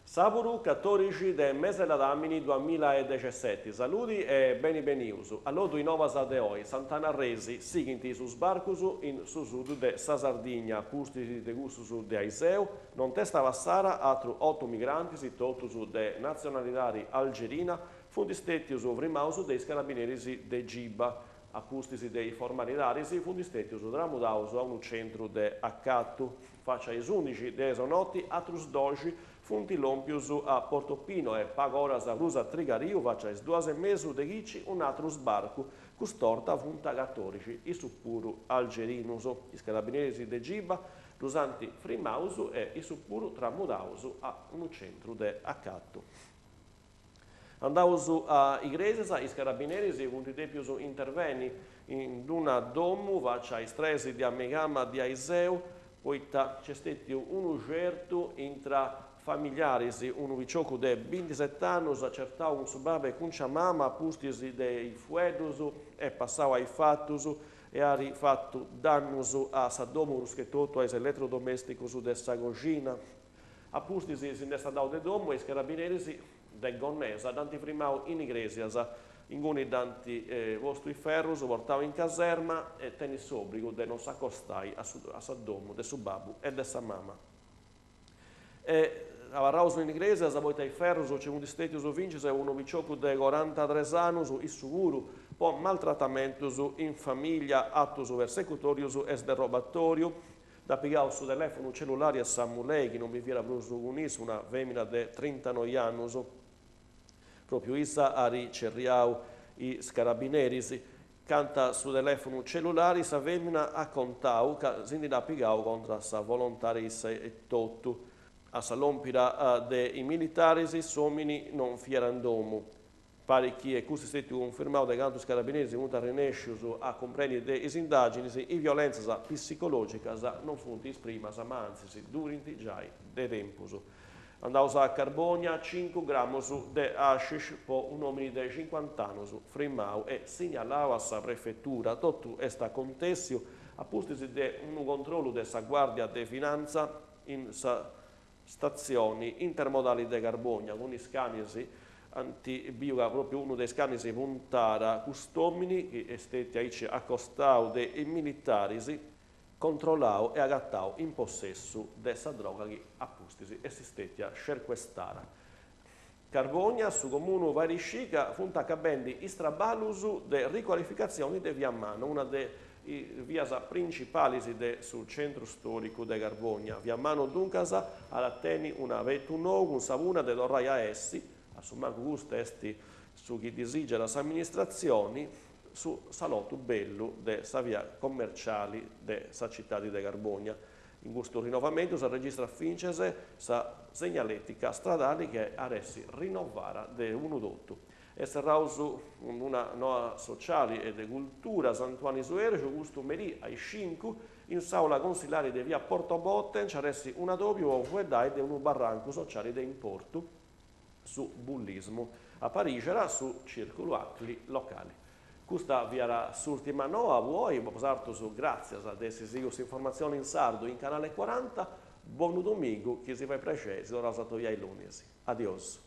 Sàburu catòrixi de mes e ladàmini duamilla e dexesseti. Saludi e beni benius. Alloddu is novas de oi. Sant'Anna Arresi, sighint is sbarcus in su sud de sa Sardigna, pustis de cussus de aiseu, nontesta passara atru otu migrantis, totus de natzionalidadi algerina, funt stètius frimaus de is carabineris de Giba. A pustis de is formalidadis funt stètius tramudaus a unu centru de acatu. Faci a is undixi de sa noti atrus doxi funt lòmpius a Portopino e pagu oras prus a trigariu faci a is duas e mesu de chici un'atru sbarcu, cust'orta funt catòrixi, issus puru algerinus. Is carabineris de Giba ddus ant frimaus e issus puru tramudaus a unu centru de acatu. Andaus a Igrèsias, is carabineris funt dèpius intervenni in d-una domu faci a is tres de a megama de aiseu, poita nc'est stètiu unu certu intra familiaris, unu piciocu de bintiset'annus at certau cun su babu e cun sa mama a pustis de is fueddus est passau a is fatus e at fatu dannus a sa domu pruschetotu a is eletrodomèsticus de sa coxina. A pustis si nd'est andau de domu e is carabineris de Gonnesa dd'ant frimau in Igrèsias. Inguni dd'ant postu is ferrus, portau in caserma e tenit s'òbrigu de non s'acostai a sa domu de su babbu e de sa mama. E abarraus in Igrèsias poita is ferrus nci funt stètius fintzas po unu piciocu de corantatres annus, issu puru, po maltratamentus in famìllia, atus persecutòrius e sderrobatòriu. Dd'at pigau su telefonu cellulari a sa mulei chi non biviat prus cun issu, una femina de trintanoi annus. Pròpiu issa at cerriau is carabineris. Canta su telefonu cellulari sa femina at contau ca si ndi dd'at pigau contra sa volontadi issa etotu. A sa lòmpida de is militaris s'òmini non fiat in domu. Parit chi, e custu est stètiu cunfirmau de cantu is carabineris funt arrenèscius a cumprendi de is indàginis, is violèntzias pissicològicas non funt is primas ma antzis durint giai de tempus. Andaus a Carbònia, cincu gramus de hashish po un'òmini de cincuant'annus frimau e signalau a sa prefetura. Totu est acontèssiu a pustis de unu controllu de sa Guàrdia de Finantza in sa Statzioni intermodali de Carbònia cun is canis ant biu ca pròpriu unu de is canis puntàt cust'òmini chi est stètiu aici acostau de is militaris, controllau e agatau in possessu de sa droga chi a pustis est stètia scercuestara. Carbònia, su comunu fait scì ca funt acabendi is traballus de ricualificatzioni de via Manno, una de is vias principalis de su centru stòricu de Carbònia. Via Manno duncas at a tenni un'abetu nou cun sa punna de torrai a essi, a su mancu custu est su chi disìgiat s'amministratzioni, su salotu bellu de sa via commerciali de sa citadi de Carbònia. In custu rinnovamentu s'arregistrat fintzas sa segnalètica stradali chi at essi rinnovara de unu totu. E serraus cun una noa sociali e de cultura, Sant'Uani Suèrgiu custu merì a is cincu in s'àula consillari de via Porto Botte nc'at essi un'adòbiu po fueddai de unu barrancu sociali de importu, su bullismu. Aparixat su Cìrculu Acli locali. Custa fiat s'ùrtima noa po oi, po bosàterus gràtzias de essi sighiu s'informatzioni in sardu in Canale 40, bonu domingu, chi si fait prexeri, si torraus a atobiai lunis. Adiosu.